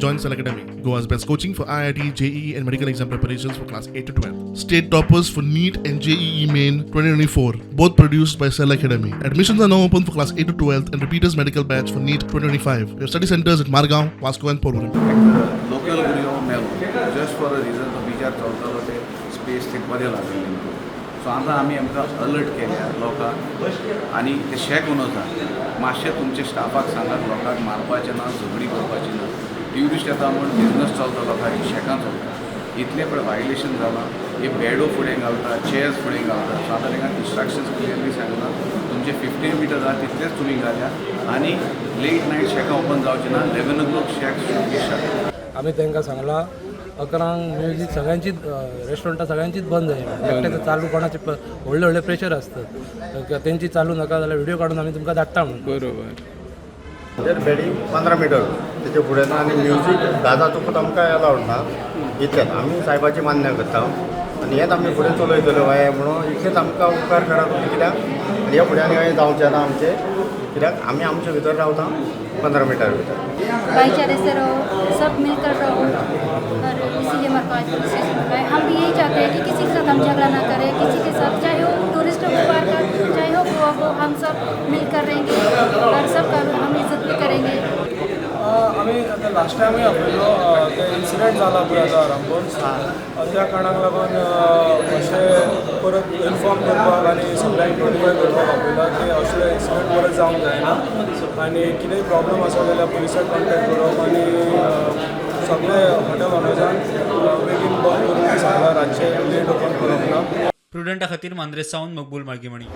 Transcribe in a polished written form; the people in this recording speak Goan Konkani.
Join Cell Academy, Goa's best coaching for IIT, JEE, and medical exam preparations for class 8 to 12. State toppers for NEET and JEE Main 2024, both produced by Cell Academy. Admissions are now open for class 8 to 12 and repeaters medical batch for NEET 2025. We have study centers at Margao, Vasco, and Porvorim. Local भुरगो मेलो जस्ट फॉर अ रिजन, तो बिचार चलतालो, ते स्पेस ते बरें लागलें. सो आतां आमी आमकां अलर्ट केल्या लोकांक आनी ते शॅक ओनर्सांक, मातशें तुमच्या स्टाफाक सांगात, लोकांक मारपाचें ना, झगडी करपाची ना. ट्युरिस्ट येता म्हूण बिजनस चलता, लोकांची शॅकां चलता. इतलें पळय वायलेशन जालां. हे बेडो फुडें घालता, चेयर्स फुडें घालता. सो आतां तांकां इन्स्ट्रक्शन्स क्लियरली सांगलां, तुमचे 15 मिटर आहा तितलेच तुमी घाल्या आनी लेट नायट शॅकां ओपन जावचें ना. 11 o'clock shack should be shut. आमी तांकां सांगलां, 11 म्युजीक सगळ्यांचीच, रेस्टॉरंटां सगळ्यांचीच बंद जाय. एकट्याचं चालू कोणाचे व्हडले व्हडले प्रेशर आसतात, तेंची चालू नाका जाल्यार व्हिडिओ काडून आमी तुमकां धाडटा म्हणून. तर बेडींग 15 मिटर, तेचे फुडें ना आनी म्युजीक 10 जातकूच आमकां अलावड ना. इतलेंच आमी सायबाची मान्य करता आनी हेंच आमी फुडें चलयतले हें म्हणून इतलेंच आमकां उपकार करा तुमी. कित्याक आनी ह्या फुडें आनी कांय जावचें ना आमचें, कित्याक आमी आमचे भितर रावता 15 मिटर भितर. भाईचारे से रहो, सब मिलकर रहो और इसीलिए हमारे को आज पुलिस स्टेशन बुलाए। हम भी यही चाहते हैं कि किसी के साथ हम झगड़ा ना करें, किसी के साथ, चाहे वो टूरिस्ट हो बाहर का, चाहे हो गोवा हो, हम सब मिलकर रहेंगे और सबका हम इज्जत भी करेंगे। आमी आतां लास्ट टायमूय आपयलो. ते इन्सिडंट जाला पळय आतां आरांबोल, त्या कारणाक लागून मातशें परत इन्फॉर्म करपाक आनी सगळ्यांक नोटिफाय करपाक आपयला की असले इन्सिडंट परत जावंक जायना आनी कितेंय प्रॉब्लम आसा जाल्यार पुलिसाक कॉन्टेक्ट करप आनी सगळे हॉटेल ऑनर्सान बेगीन बंद करून सांगलां, रातचें लेट ओपन करप ना. प्रुडंटा खातीर मांद्रे सावन मकबूल मार्गीमणी.